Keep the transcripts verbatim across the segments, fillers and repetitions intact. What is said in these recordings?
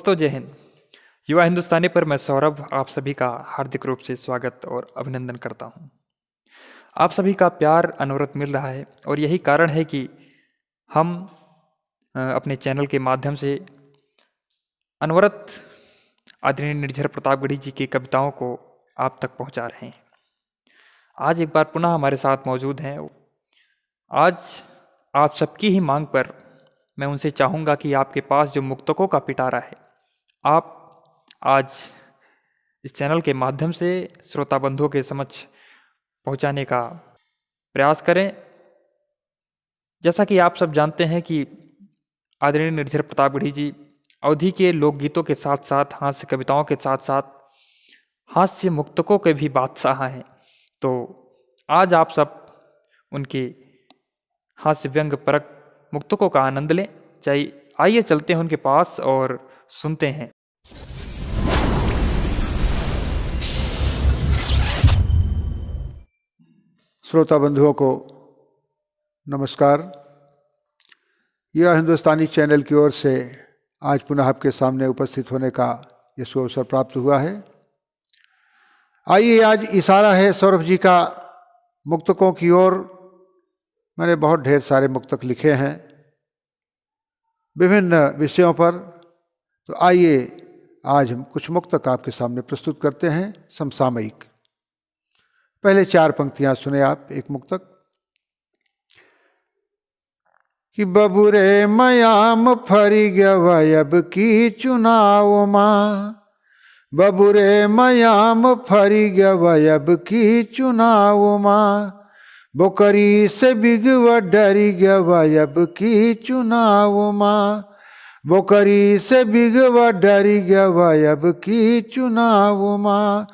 तो जय हिंद। युवा हिंदुस्तानी पर मैं सौरभ आप सभी का हार्दिक रूप से स्वागत और अभिनंदन करता हूं। आप सभी का प्यार अनवरत मिल रहा है और यही कारण है कि हम, अ, अपने चैनल के माध्यम से अनवरत आदरणीय निर्झर प्रतापगढ़ी जी की कविताओं को आप तक पहुंचा रहे हैं। आज एक बार पुनः हमारे साथ मौजूद हैं। आज आप सबकी ही मांग पर मैं उनसे चाहूँगा कि आपके पास जो मुक्तकों का पिटारा है, आप आज इस चैनल के माध्यम से श्रोता बंधुओं के समक्ष पहुँचाने का प्रयास करें। जैसा कि आप सब जानते हैं कि आदरणीय निर्झर प्रतापगढ़ी जी अवधी के लोकगीतों के साथ साथ हास्य कविताओं के साथ साथ हास्य मुक्तकों के भी बादशाह हैं। तो आज आप सब उनके हास्य व्यंग परक मुक्तकों का आनंद लें। चाहिए, आइए चलते हैं उनके पास और सुनते हैं। श्रोता बंधुओं को नमस्कार। युवा हिंदुस्तानी चैनल की ओर से आज पुनः आपके सामने उपस्थित होने का यह सुअवसर प्राप्त हुआ है। आइए, आज इशारा है सौरभ जी का मुक्तकों की ओर। मैंने बहुत ढेर सारे मुक्तक लिखे हैं विभिन्न विषयों पर, तो आइए, आज हम कुछ मुक्तक आपके सामने प्रस्तुत करते हैं, समसामयिक। पहले चार पंक्तियां सुने आप, एक मुक्तक। कि बबुरे मयाम फरि गवा अब की चुनाव मा, बबुरे मयाम फरि गवा अब की चुनाव मा, बोकरी से बिगवा डरि गवा अब की चुनाव मा, बोकरी से बिगवा डरि गवा अब की चुनाव मा।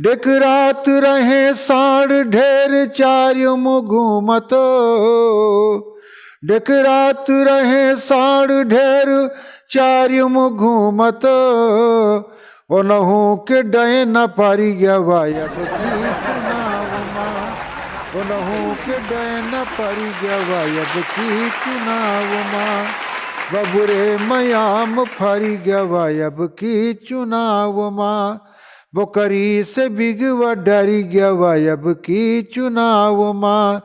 डेकरात रहे साँड़ ढेर चारिम घूमत, डेकरात रहे साँड़ ढेर चारिम घूमत, ओनहू के डैन परि गवा अब की चुनाव मा, ओनहू के डैन परि गवा अब की चुनाव मा। बबुरे मयाम फरि गवा अब की चुनाव मा, बोकरी से बिगवा डरि गवा अब की चुनाव मा।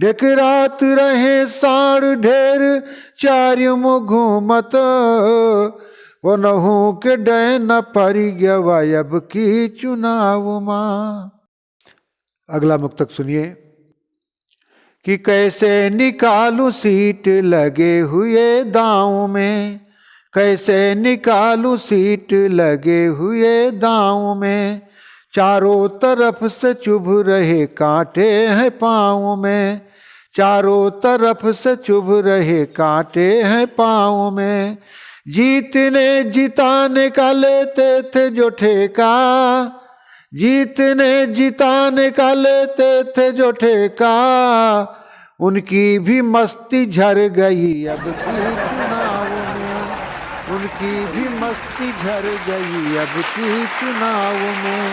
डेकरात रहे साँड़ ढेर चारिम घूमत, ओनहू के डैन परि गवा अब की चुनाव मा। अगला मुक्तक सुनिए कि कैसे निकालूं सीट लगे हुए दांव में, कैसे निकालूं सीट लगे हुए दांव में, चारों तरफ से चुभ रहे कांटे हैं पाँव में, चारों तरफ से चुभ रहे कांटे हैं पाँव में। जीतने जिताने का लेते थे जो ठेका, जीतने जिताने का लेते थे जो ठेका, उनकी भी मस्ती झर गई अब की चुनाव में, उनकी भी मस्ती झर गई अब की चुनाव में।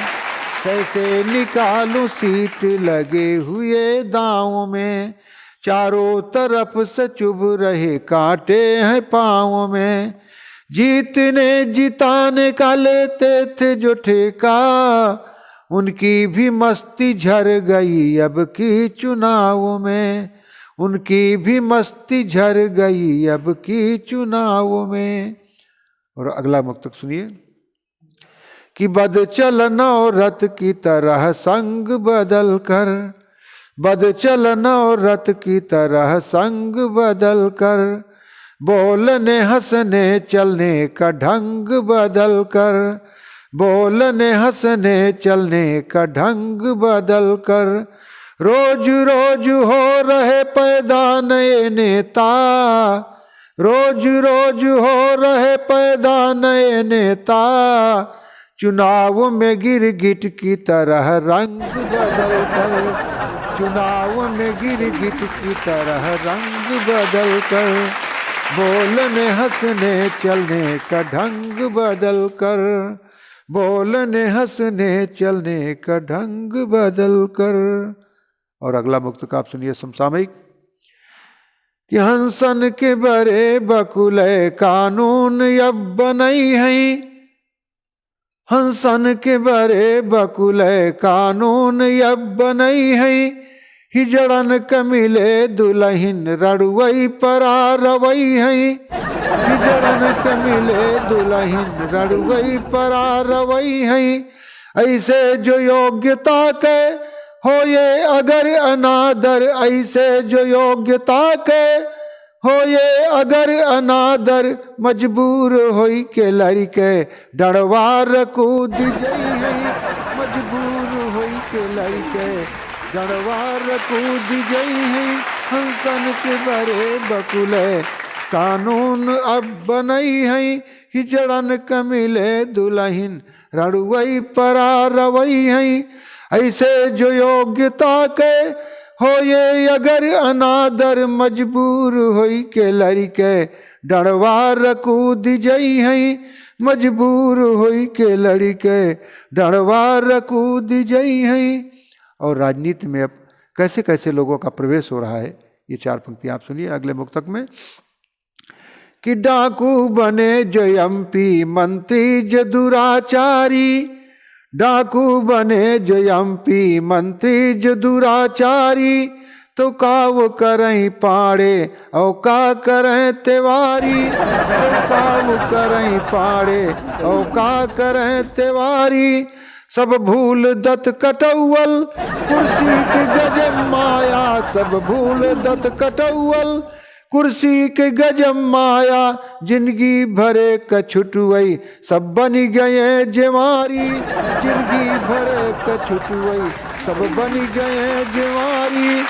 कैसे निकालूं सीट लगे हुए दांव में, चारों तरफ से चुभ रहे कांटे हैं पाँव में। जीतने जिताने का लेते थे जो ठेका, उनकी भी मस्ती झर गई अब की चुनाव में, उनकी भी मस्ती झर गई अब की चुनाव में। और अगला मुक्तक सुनिए कि बद चलन और रथ की तरह संग बदल कर, बद चलन और रथ की तरह संग बदल कर, बोलने हंसने चलने का ढंग बदल कर, बोलने हंसने चलने का ढंग बदल कर, रोज रोज हो रहे पैदा नए नेता, रोज रोज हो रहे पैदा नए नेता, चुनाव में गिरगिट की तरह रंग बदल कर, चुनाव में गिरगिट की तरह रंग बदल कर, बोलने हंसने चलने का ढंग बदल कर, बोलने हंसने चलने का ढंग बदल कर। और अगला मुक्तक आप सुनिए समसामयिक कि हंसन के बरे बकुले कानून अब बनई हैं। हंसन के बरे बकुले कानून अब बनई हैं। हिजड़न क मिले दुलहिन रड़ुवई परा रवई हैं। हिजड़न क मिले दुलहिन रड़ुवई परा रवई हैं। ऐसे जो योग्यता के होए अगर अनादर, ऐसे जो योग्यता के होए अगर अनादर, मजबूर होई के लड़िके डड़वार कूद जइहैं। मजबूर होई के लड़िके डड़वार कूद जइहैं। हंसन के बरे बकुले कानून अब बनई हैं। हिजड़न क मिले दुलहिन रड़ुवई परा रवई हैं। ऐसे जो योग्यता के होए अगर अनादर, मजबूर होई के लड़िके डड़वार कूद जइहैं। मजबूर होई के लड़िके डड़वार कूद जइहैं। और राजनीति में अब कैसे कैसे लोगों का प्रवेश हो रहा है, ये चार पंक्तियां आप सुनिए अगले मुक्तक में। कि डाकू बने जो एमपी मंत्री जो दुराचारी, डाकू बने जो एमपी मंत्री जो दुराचारी, तो का वो करैं पाड़े और का करैं तिवारी, तो का वो करैं पाड़े और का करैं तिवारी। सब भूल दत कटौवल कुर्सी के गजब माया, सब भूल दत कटौवल कुर्सी के गजब माया। जिनगी भरे क छुटवई सब बनि गए जेवारी, जिनगी भरे क छुटवई सब बनि गए जेवारी।